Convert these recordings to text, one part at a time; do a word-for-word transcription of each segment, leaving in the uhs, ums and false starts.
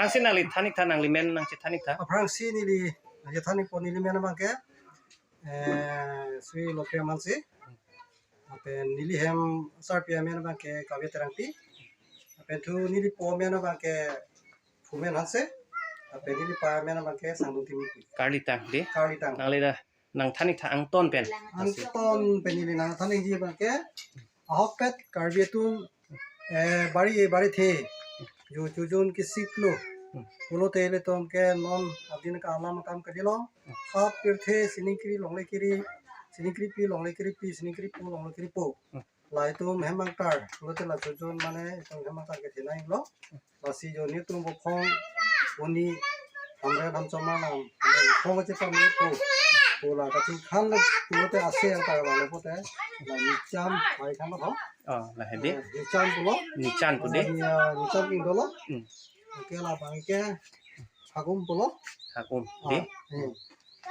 Lasi nangli than-ik tha, nangli men nangchethan-ik tha. Aphrangsi neli nangchethan-ikpo, neli men abangke, eh, Sri Lokriam Hanse. Lapen neli hem asarpi amen abangke Kavya Terangpi. Lapen thu neli po amen abangke Phumen Hanse. Lapen neli pa amen abangke Sangdung Timungpi. Karlitang dei. Karlitang. Nangli ta nangthan-ik tha angton pen. Angton pen neli nangthan-ikji abangke, ahokpet Karbi atum, eh, bari e bari the, jo chojun kesiklo. Hmm. Pulote ilitum ke non adin ke alam akam kalilo. Hmm. Hap pirthe sining kiri longle kiri, sining kiripi longle kiripi, sining kiripo longle kiripo. Hmm. Latum hem angtar, pulote la chojun mane itum hem angtar kethenei lo. Lasi jo netum bophong, oni, hamren hamchomar nang, bophong kachepame po, po la kachingthan lo, pulote ase angtar vanglo pote, la nicham, pai than lo. Oh, la hedi. Eh, nicham pulo. Nichan pu dei. Ni, ah, nicham king dolo. Hmm. Anke labangke hagum pulo. Hagum Ah, dei. Hmm.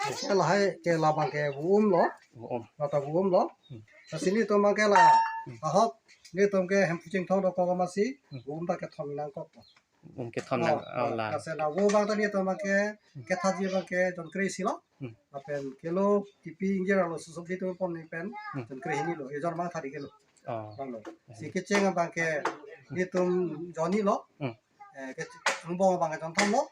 Anke lahai ke labangke bu-um lo. Bu-um. Lata bu-um lo. Hmm. Lasi netum abangke la, Hmm. ahok, netum ke Hemphu Chinthong dokok amatsi, Hmm. bu-um ta kethom nangkok. Bu-um kethom nang, Oh, oh, la. Lasi la bu abang ta netum abangke, Hmm. kethatji abangke jonkre isi lo. Hmm. Lapen kelo kipi ingjir arlo sosopdi atum ponji pen, Hmm. jonkre hini lo, ejor mang thari kelo. Oh. Bang lo. Hmm. Si kecheng abangke, netum jon hini lo. Hmm. Eh, ke angbong abangke jonthom lo.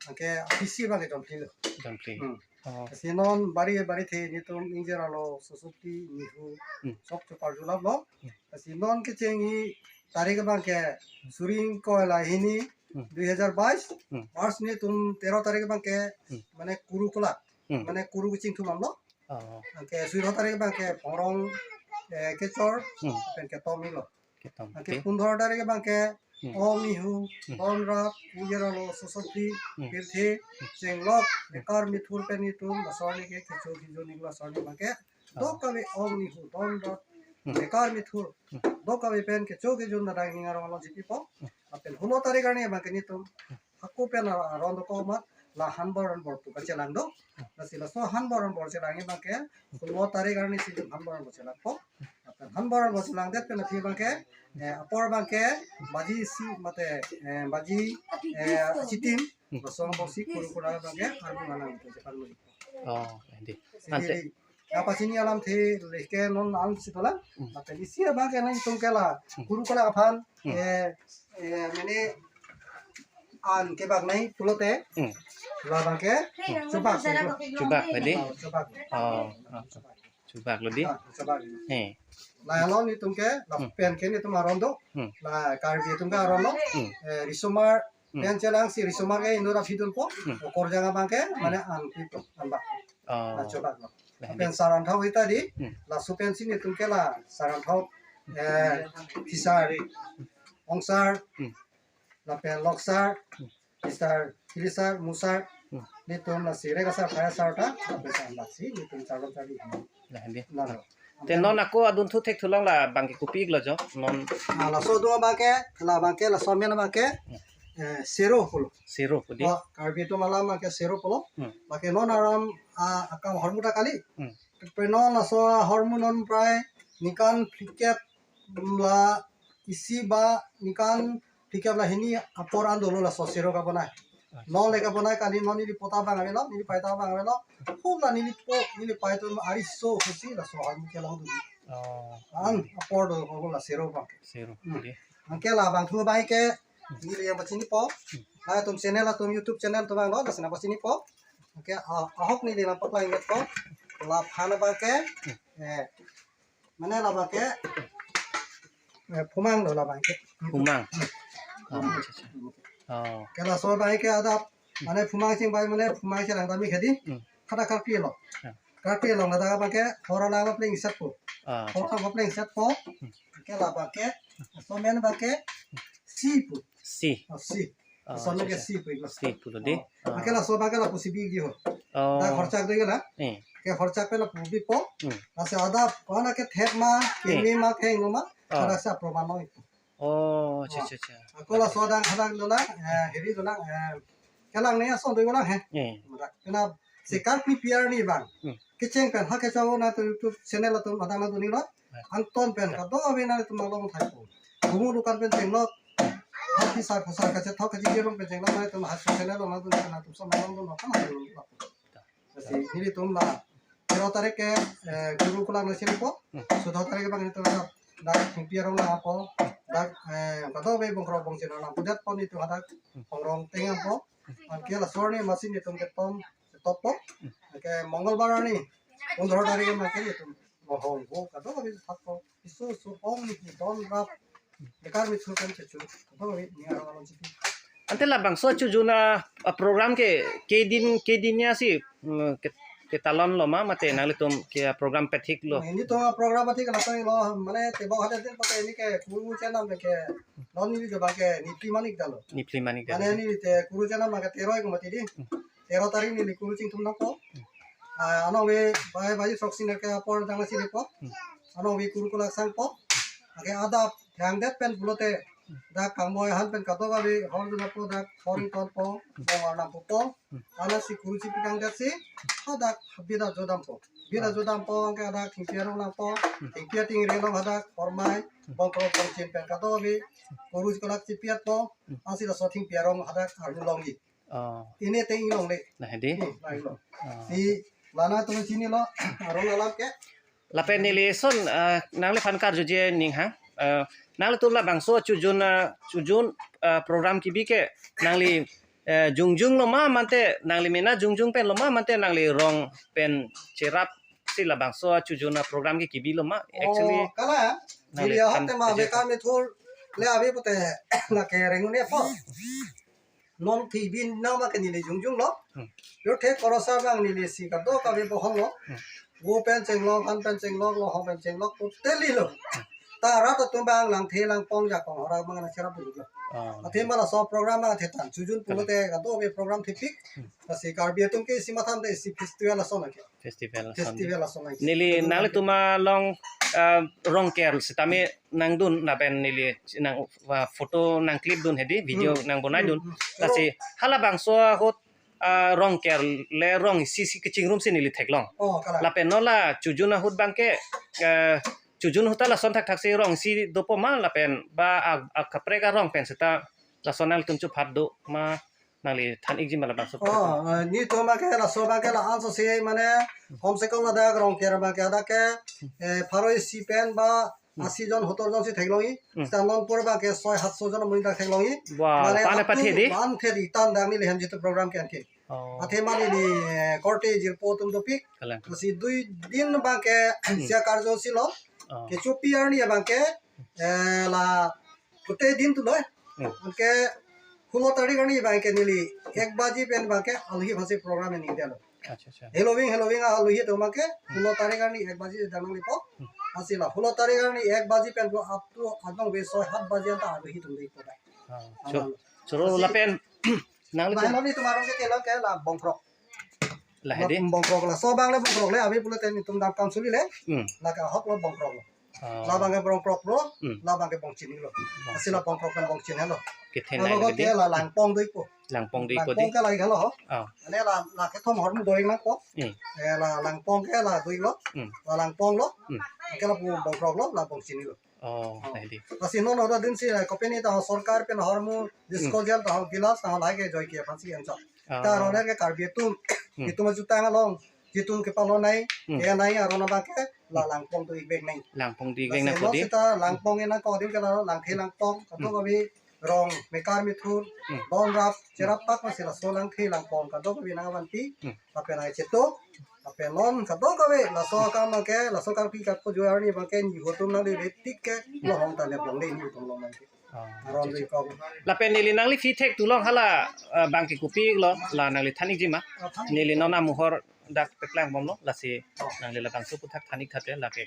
Anke apisi abangke jonphli lo. Jonphli. Hmm. Oh. Lasi non bari bari the netum ingjir arlo sosopdi nihu Hmm. sok chopar julap lo. Hmm. Lasi non kechengji tarik abangke suri ingkoi ra hini Hmm. dui hajar bais. Hmm. March netum tero tarik abangke Hmm. mane kuru kolak. Hmm. Mane kuru kachingthum damlo. Oh. Anke suri ingkoi tarik abangke phongrong, eh, kechor, Hmm. pen ketom hini lo. Ketom. Anke Oke. pundro tarik abangke Hmm. ong nihu, Hmm. don rat, ingjir arlo sosopdi, Hmm. pirthe, chenglok, Hmm. bekar mithur pen netum, laso arni ke kecho kejun-ik lo laso arni abangke. Oh. Dokave ong nihu, don rat, Hmm. bekar mithur, Hmm. dokave pen kecho kejun adang ning arong along chipipo. Hmm. Lapen hulo tarik arni abangke netum, Hmm. hako pen aron dokok amat, la hanbor anbor pu kachelang do. Lasi laso hanbor anbor chelangji abangke, hulo tarik arni si hanbor anbor chelangpo. Lapen hanbor anbor chelangdet pen aphi abangke, eh, apor abangke, baji isi mate, eh, baji, eh, chitim, Hmm. laso angbong si kuru kura abangke, armu alang itu cepat muli. Oh, hedi. Sini Ante. di, apa sini alam the leke non an si dolang. Hmm. Lapen isi abangke nangtum ke la, Hmm. kuru kolak aphan, Hmm. eh, eh, mane an kebak nai pulote, Hmm. labangke, Hmm. chobak, chobak. Chobak, hedi. Oh, chobak. Oh, oh, chobak lo dei. Ah, chobak. Eh. La lo netum ke, la Hmm. pen ke netum aron do. Hmm. La Karbi atum ke aron lo. Hmm. Eh, risomar, Hmm. pen chelangsi risomar ke inut aphi dunpo. Hmm. Okorjang abangke, mane an pipo, anbak. Oh. La chobak lo. La hedi. Pen sarantha hita dei, Hmm. laso pensi netum ke la sarantha, eh, thisar, ongsar, Hmm. lapen loksar, Hmm. thisar, thilisar, musar, Hmm. netum lasi rek asar, phai asar ta, lapen anbak si netum charlo charli. La hedi. La lo. Te non ako adunthu thekthulong, labangke kopi-ik lo jo, non. Ah, laso do abangke, labangke, laso amen abangke, Hmm. eh, sero pulo. Sero pu dei. Oh, Karbi atum alam abangke sero pulo. Hmm. Lake non aram, ah, akam ahormu ta kali. Hmm. Pre non laso ahormu non prai ningkan phlikep la isi ba ningkan phlikep ra hini apor an dolo laso sero kabonai. Acha. Non le kabonai kali, non neli po ta abang avelo, neli pai ta abang avelo. Hum la neli po, neli pai atum ariso pusi laso ahormu kelong dun. Oh. An apor do ko la sero abang. Sero. Hmm. Dei. Anke labangthu abangke neli yang pachinipo. Hmm. Latum channel atum, YouTube channel atum abang lo, lasi nangpachinipo. Anke, ah, ahok neli nangpaklang-ikpo. Laphan abangke, Hmm. eh, mane labangke, eh, phumang lo labangke. Phumang. Oh, acha, acha. Oh. Ke laso abangke adap, mane phumang chingbai, mane phumang chelang tame hedi. Hmm. Kada karpi lo. Ya. Karpi lo, kada abangke, hor alang plengsetpo. Ah, Hor acha. Alang plengsetpo. Hmm. Ke labangke, laso amen abangke, si pu. Si. Oh, si. Oh, Laso amen acha, ke acha. Si pu, laso. Si pulo dei. Oh. Oh. Anke laso abangke lapusi biji ho. Oh. Dak horchak dei la. Eh. Ke horchak pen lapu bipo. Hmm. Lasi adap, kona ke thep ma, Eh. kimi ma, theng ma, Oh. Kada sa proman lo. Oh, acha, Oh. acha, acha. Ako laso adang khadang dolang, eh, heri dolang, eh, kelang ne ason doi dolang he. Eh. Madak, kena sekar pi piar ni bang. Hmm. Kecheng pen, ha kecho na tu YouTube channel atum adang na tu ni lo. Eh. Angton pen, Eh. kado ave na tu malong thai po. Bumu dukan pen chenglok. Haki sar pusar kachethok kachingrum pen chenglok nangtum ha social channel along nangtum nangtum son nangdun nangtum nangdun. Lasi nelitum la tero tarik ke, eh, Gurukul along nangchiripo. Hmm. Sodho tarik abang nelitum la dak Thengpi arong nangpo. Dak, eh, kadokave Bongkrok Bongchin nangpudetpo nelitum hadak Hongrong Teng nangpo. Anke laso arni masi nelitum ketom toppo. Anke Mongolbar arni pondro tarik abang ke nelitum mohong ho kadokave thakpo. Isu su ong ni don rap. Mekar mithur pen chechu. Kadokave ni arong along chipi. Ante labangso chojun a, a program ke kedin kedin ya si, mm, ke, ketalon lo ma mate nanglitum ke program pethik lo. Nelitum a program athik la tang lo mane tebok hadak din pake neli ke kuru chenam ke non neli ke bang ke neli phli manik dalo. Neli phli manik dalo. Mane neli te kuru chenam ke tero ko mati di. Tero tarik neli kuru chingthum nangpo. Ah, anong ave bai bai sok siner ke apor dang si po. Anong ave kuru kulak sangpo. Anke adap thangdet pen pulote dak kangmoi han pen kadokave hor dun nangpo dak hor ingtonpo bong arnam pupo. Anasi kuru chipi kangdet si hadak bida jodampo. Bida jodampo anke dak Thengpi arong nangpo. Thengpi ating relong hadak hormai Bongkrok Bongchin pen kadokave kuru kulak chipiatpo. Ansi laso Thengpi arong hadak arlu longji. Oh. Ini te inglong le. Nah, di. Hmm, nah, inglong. Oh. Si lana tu sini lo, arong alam ke. Lapen neli son, eh, nangliphan karjuji aning hang. Eh, nanglitum labangso chojun, eh, chojun, eh, program kebi ke nangli, eh, jongjung lo ma mate nangli mena jongjung pen lo ma mate nangli rong pen cherap si labangso chojun a program ke kebi lo ma. Actually, oh, kala, nangli neli ahok than tema keje. Mekar mithur le ave pute lake rengun e po. Non thibin nama ke neli jongjung lo. Hmm. Yo the korosa bang neli si kadokave bohong lo. Hmm. Vo pen chenglok, han pen chenglok, lo ho pen chenglok, totally lo. Ta rat atum bang Langthe Langpong jakong hora bang na cherap dulu lo. Ah. Athe ma laso program athe than chojun pulote kadokave program thepik. Hmm. Lasi Karbi atum ke isi matham te isi festival ason ke. Festival ason. Festival ason. Neli nanglitum along, ah, rongker sitame nangdun lapen neli nang, ah, photo nang clip dun hedi video nang bonai dun. Hmm, hmm. Lasi halabangso ahut, ah, rongker le rong isi si kechingrum si neli theklong. Oh, kala. Lapen non la chojun ahut bang ke, eh, chojun ahut ta lason thakthak si rong isi dopo ma lapen ba a, a kaprek arong pen seta lason nangtum chuphat do ma nangli than ikji ma labangso. Oh, eh, nelitum bang ke laso bang ke la anso si mane kom se kom ladak rongker bang ke hadak ke, eh, pharo isi pen ba asi jon hotor jon si theklongji. Hmm. Seta non pur bang ke soi hatso jon amonit dak theklongji. Wah, mane pan apathe di? Pan the di tan dang neli hem jitu program ke anke. Oh. Athe mane neli, eh, korte jirpo atum dopik. Kalang. Lasi dui din bang ke sia karjo si lo. Oh. Kechopi arni bang ke, eh, la pute din tu lo. Hmm. Anke hulo tarik arni bang ke neli ek baji pen bang ke alohi aphansi program neli dalo. Acha, acha. Heloving, heloving alohi atum bang ke hulo tarik arni ek baji dang nanglipo. Hmm. Ansi la hulo tarik arni ek baji pen up to adong ve soi hat baji anta alohi atum deipo dai. Ah, so, so lapen nanglitum. Nelitum arong ke kelong ke la Bongkrok. La hedi? Bongkrok laso bang le Bongkrok le ave pulote nelitum dam kam suli le. Hmm. La ke ahok lo Bongkrok lo. Oh. La bang ke Bongkrok lo, hmm, la bang ke Bongchin lo. Bongchin. Asi la Bongkrok pen Bongchin lo. Kethe nai lo ke di? La Langpong doipo. Langpong doipo di? Langpong ke la iklo ho. Oh. Ane la, la kethom ahormu do-ik nangpo. Hmm. Eh, la Langpong ke la do-ik lo. Hmm. La Langpong lo. Hmm. Ke la pu Bongkrok lo, la Bongchin lo. Oh, oh, nah, di. Lasi non oda din si, eh, kopini ta sorkar pen ahormu disposal ta gilas ta lake joi ke aphansi anchot. Ah. Ta rone ke Karbi atum, hmm, itum jutang along, jitu kepalonai, hmm, kenai arona bang ke la Langpong do-ik vek nai. Langpong do-ik vek nai. Lasi ko non di? Seta Langpong ena ko din ke la Langthe Langpong, hmm, kadokave rong mekar mithur, hmm, don rap, cherap pak masi laso Langthe Langpong kadokave nangvanpi, hmm, lapen ai cheto, lapen non kadokave laso akam bang ke, laso akam pi kap ko juar ni bang ke nelitum nangli retik ke, lohong ta le bang le nelitum long bang ke. Oh, aron acha, acha. Ri kong. Lapen neli nangli phi thek tulong hala, eh, bang ke kopi lo, la nangli than ikji ma. Oh, than ik. Neli non amuhor dak peklang bom lo, lasi, oh, nangli labangso aphuthak than ik tha te lake.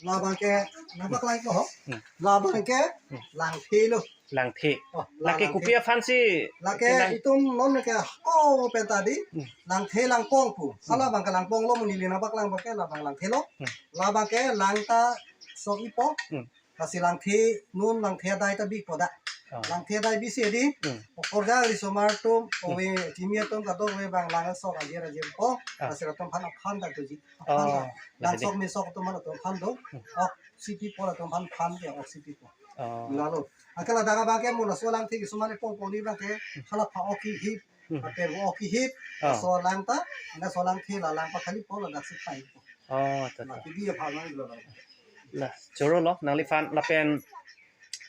La bang ke, nangpaklang ko ho? Hmm. La bang ke, hmm, Langthe lo. Langthe. Oh, la lake Langthe. Kopi aphansi. Lake kenang. Itum non ke ko pen ta di, hmm, Langthe Langpong pu. Hmm. Hala bang ke Langpong lo, mo neli nangpaklang bang ke la bang Langthe lo. Hmm. La bang ke lang ta sok-ipo. Hmm. Lasi Langthe nun Langthe adai ta bipo da. Oh. Langthe adai bisi di. Hmm. Okorja risomar atum, hmm, ove kimi atum kadokave bang lang sok ajir ajir po. Ah. Lasi latum aphan aphan ta doji. Aphan ta. Oh, lang lasi sok di. Me sok atum aphan atum aphan do. Hmm. Ok sipi po latum aphan aphan ke ok sipi po. Oh. Lalo. Anke ladak abangke mo laso alang thek isu mane pon pon ni abangke hala pha-ok hip, Hmm. Lapen o-ok hip, Oh. laso alang ta, laso alang thek la alang pakhali po ladak si khai po. Oh, ta, ta. Mati dia pha lang lo. Nah, choro lo, nangliphan lapen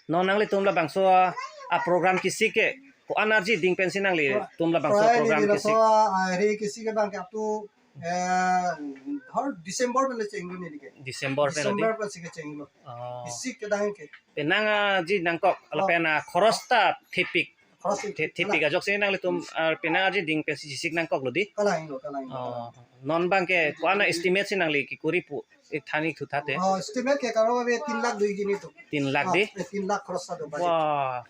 non nanglitum labangso a, a program kesik ke, ko-an arjiding pensi nanglitum labangso Prai program ni kesik. Laso, ah, hari kesik ke abangke up to, eh, har December pen le chenglo neli ke. December pen December pen si kechenglo. Oh. Kesik kedang ke. Penang arji nangkok, Oh. lapen, ah, khoros ta thepik. Khoros The-, thepik ajoksi nanglitum, ah, penang arjiding pensi kesik nangkoklo di. Kalang lo, kalang lo. Oh. Non abangke ko-an estimate si nangli kekuri pu, eh, thani thu thate. Oh, estimate ke karo ave tin lakh do ik nelitum. Tin lakh Ah, di? eh, tin lakh khoros ta do budget. Wah.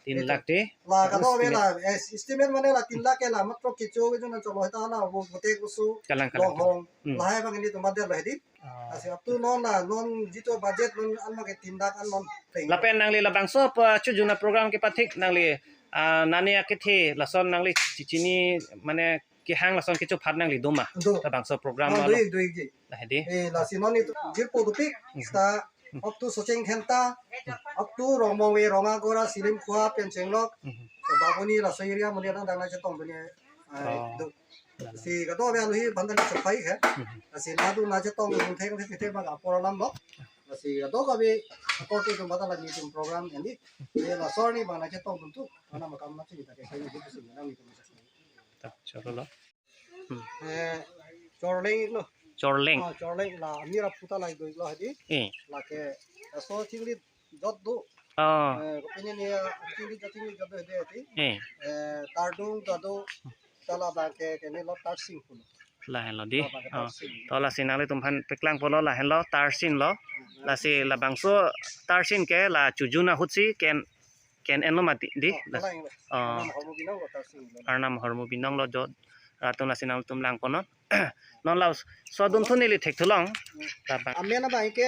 Tin lakh di. La kado ave Estimate. la, eh, estimate mane la tin lakh ke la matro kecho kecho nangcholo heta la vo vote kusu Kalang, kalang, long hong. Hmm. Lahai abang nelitum mader lo hedi. Ah. Lasi up to non la, non jitu budget non an abangke tin lakh an non pleng. Lapen nangli labangso pachojun a program kepathik nangli, ah, nani akethe lason nangli chichini mane kehang lason kechophat nangli do ma? Do. Labangso program Oh, lo. do ik, do ik ji. Lahedi. Eh, lasi non nelitum jirpo dopik, Hmm. sta Hmm. up to Socheng Dhenta, Hmm. up to Rongmongve, Rongagora, Silimkhua, pen Chenglok, Hmm. So, Babuni, laso area muni adang dang nangchetong dunia, eh, Oh. do. Lalo. Si kado ave aluhi banda ni sepai he. Hmm. Si nadu nangchetong dun thek thek thek bang apor alam lo. Si kado kave apor ke jumpa lagi jum program ini. Ye laso arni bang nangchetong dun tu. Mana makam macam kita ke saya itu sih nang itu bisa. Ta, choro lo. Hmm. Eh, Chorleng lo. Chorleng. Ah, Chorleng la, amir aputa la do lo hedi. Eh. Lake, laso chinglit jot do. Oh. Eh, kopine ni, ah, chinglit jot, chinglit jot do hedi hedi. Eh. Eh, Tardung jot do, ta labangke, kene lo Tarsing pulo. Lahenlo di. Labangke Oh. Tarsing. To lasi nanglitumphan paklang polo lahenlo Tarsing lo. Hmm. Lasi labangso Tarsing ke la chojun ahut si ken ken enlo mati di. Oh, Las- kalang lo. Oh. Arnam ahormu binong lo Tarsing lo. Arnam ahormu binong lo jot. Latum lasi nangtum lang konon. Non laso adun thu neli thekthulong. Hmm. Labang. Amen abangke,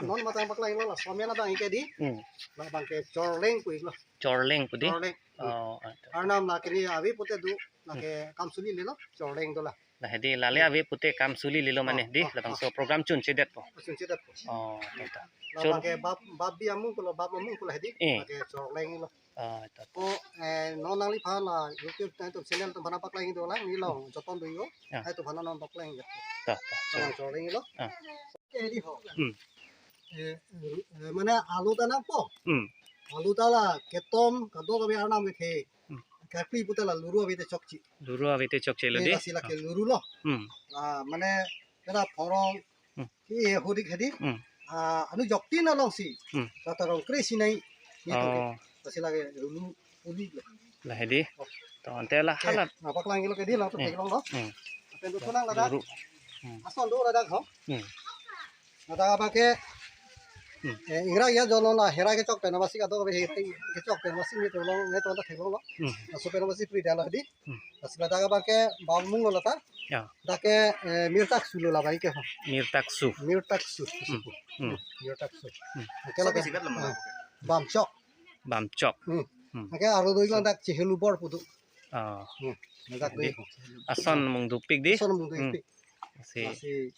non matang paklang lo laso amen abangke di. Hmm. Labangke Chorleng pu ik lo. Chorleng pu di. Chorleng. Oh, ato. Arnam la kiri ave pute do, lake kam suli lelo, Chorleng do la. Lahedi lale ave pute kam suli lelo mane Oh, di, oh, labangso oh. program chunchedet po. Chunchedet po. Oh, ato, ato. Chor- Labangke bap, bap bi amung pulo, bap amung pulo hedi, Eh. lake Chorleng lo. Ah, ato, ato. Ko, eh, non nangliphan la YouTube channel atum aphan paklang do lang, neli long joton do yo. Ah. Hai atum aphan non paklang ya. Ato, ato. Chor- Chor- Chorleng lo. Ah. Ke hedi ho. Hmm. Eh, eh, mane alu ta nangpo. Hmm. Alu ta la ketom, kadokave arnam kethe. Hmm. Karpi pute la luru ave te chokche. Luru ave te chokche lo Eh, di. Lasi lake luru lo. Hmm. La, mane, kena phorong, Hmm. ki eh, hodik hedi. Hmm. Ah, anu joktin alongsi. Hmm. Kata rong kre sinai. Gitu ke. Oh. Lasi lake luru uli lo. Lahedi. Oh. To ante la Eh, halat. Nah, paklang lo ke di lo, to Hmm. theklong lo. Hmm. Pen do thunang ladak. Luru. Hmm. Ason do ladak ho. Hmm. Ladak abangke. Hmm. Eh, ingra ya jono la hera kechok pen abasi kado he kechok pen abasi ni to long ne to ta theklong lo. Hmm. Laso pen abasi pri dalo di. Hmm. Laso ladak abangke bamung lo lata. Ya. Dak ke, eh, Mirtaksu lo labangke ho. Mirtaksu. Mirtaksu. Hmm. Hmm. Mirtaksu. Hmm. Oke la Sabi ke. sibat lemah. Ah, Bamchok. Bamchok. Hmm. Hmm. Oke, aro do ik lo dak Chehelu Bor pu do. Ah. Hmm. Ladak do Di. ik ho. Ason mung dopik di. Ason mung Hmm. dopik. Si. Lasi.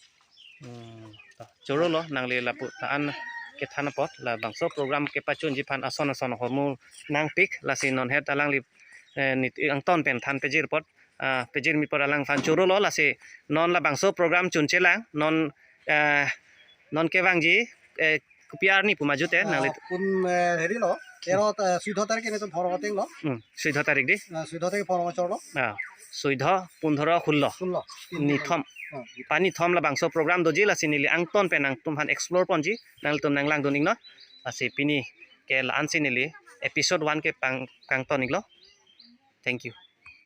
Hmm, to, choro lo, nangli lapu ta-an kethan apot, labangso program kepachunji aphan ason ason ahormu nangpik, lasi non het alangli, eh, nit angton pen than pejir apot, ah, pejirmi apot alangphan choro lo, lasi non labangso program chunchelang, non, eh, non kevangji, eh, kopi arni pu ma jute, Ah, nangli pun, eh, heri lo. Tero, eh, suido tarik ini tum phorong ateng lo. Hmm, suido tarik di. Ah, suido tarik phorong chor lo. Ah, suido, pundhoro, hulo. Hulo. Nithom. Ah, Pani thom labangso program doji lasi neli angton pen nangtumphan explore ponji nanglitum nanglang dun iknon. Lasi pini ke la-ansi neli episode one ke pang kangton iklo. Thank you.